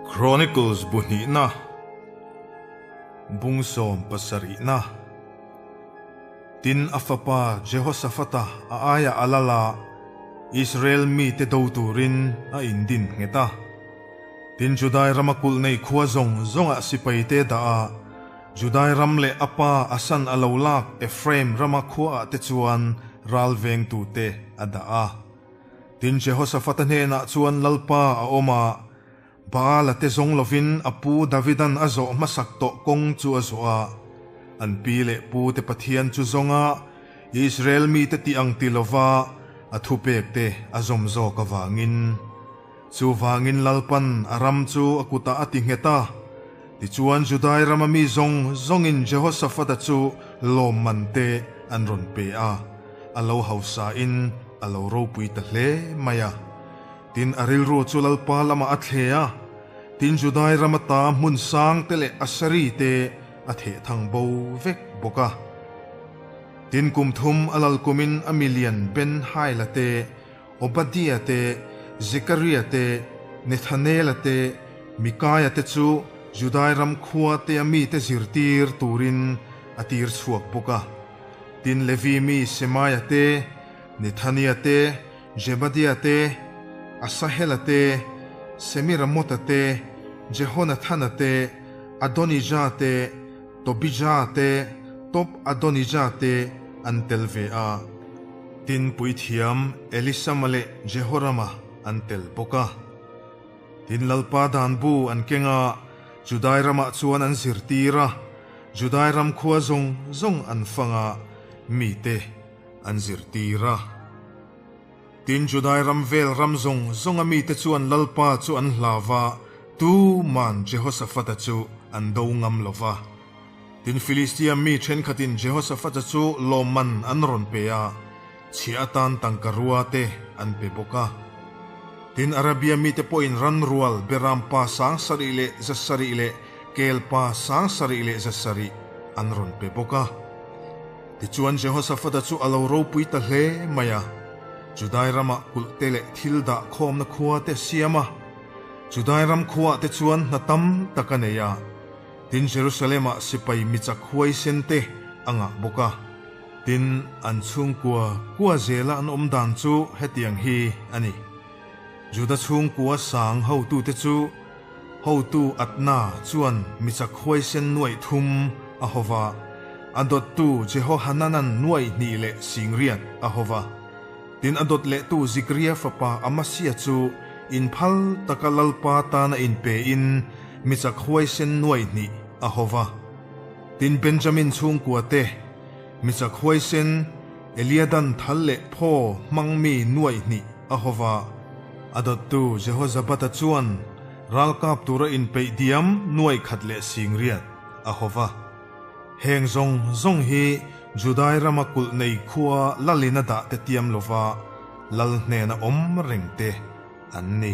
Chronicles bu hnihna, bung 17na. Tin, a fapa Jehoshaphat-a a aiah a lal a, Israel mite do turin a indin nghet a. Tin, Judai rama kulh nei khua zawng zawngah sipaite dah a, Judai ram leh a pa Asan a lo lak Ephraim rama khuaah te chuan ral vengtute a dah a. Tin, Jehoshaphat-a hnenah chuan Lalpa a awm a, Baal-a te zawng lovin a pu Davidan a zawh hmasak tawh kawng chu a zawh a. An pi leh pu te Pathian chu zawng a, Israel mite tih ang ti lova a thupekte a zawm zawk avangin. Chuvangin Lalpan a ram chu a kutah a ti nghet a. Tichuan Judai rama mi zawng zawngin Jehoshaphat-a chu lawmman te an rawn pe a, a lo hausain a lo ropui ta hle mai a. Tin, a rilru chu Lalpa lamah a thle a, tin Judai rama ta hmun sang te leh Asari te a theh thang bo vek bawk a. Tin, kum thum a lal kumin a milian Ben-Haila te, Obadia te, Zekaria te, Nethanela te, Mikaia te chu Judai ram khua tea mite zirtir turin a tir chhuak bawk a. Tin, Levi mi Semaia te, Nethania te, Jebadia te, Asahela te, Semiramota te, Jehonathana te, Adonija te, Tobija te, Tob-Adonija te an tel ve a. Tin, puithiam Elisama leh Jehorama an tel bawk a. Tin, Lalpa dan bu an keng a, Judai ramah chuan an zirtir a, Judai ram khua zawng zawng an fang a, mite an zirtir a. Tin, Judai ram vel ram zawng zawnga mite chuan Lalpa chu an hlau va, tuman Jehoshaphat-a chu an do ngam lo va. Tin, Filistia mi thenkhatin Jehoshaphat-a chu lawmman an rawn pe a, chhia atan tangka rua te an pe bawk a. Tin, Arabia mite pawhin ran rual Beram pa 7000 leh 700 leh kel pa 7000 leh 700 an rawn pe bawk a. Tichuan Jehoshaphat-a chu a lo ropui ta hle mai a, Judai ramah kulh te leh thil dah khawmna khua te siam a, Judai ram khuaah te chuan hna tam tak a nei a. Tin, Jerusalem-ah sipai michak huaisen te a ngah bawk a. Tin, an chhungkua kua zela an awm dan chu hetiang hi a ni. Juda chhungkua sang hotute chu hotu Adna chuan michak huaisen nuaih thum a ho va, a dawttu Jehohananan nuaih hnih leh singriat a ho va. Tin, a dawt lehtu Zikria fapa Amasia chu inphal taka Lalpa tana inpein michak huaisen nuaih hnih a ho va. Tin, Benjamin chhungkua te, michak huaisen Eliadan thal leh phaw hmangmi nuaih hnih a ho va. A dawttu Jehozabata chuan ralkap tura inpeih diam nuaih khat leh singriat a ho va. Heng zawng zawng hi Judai rama kulh nei khua lalin a dah te tiam lova lal hnena awm reng te an ni.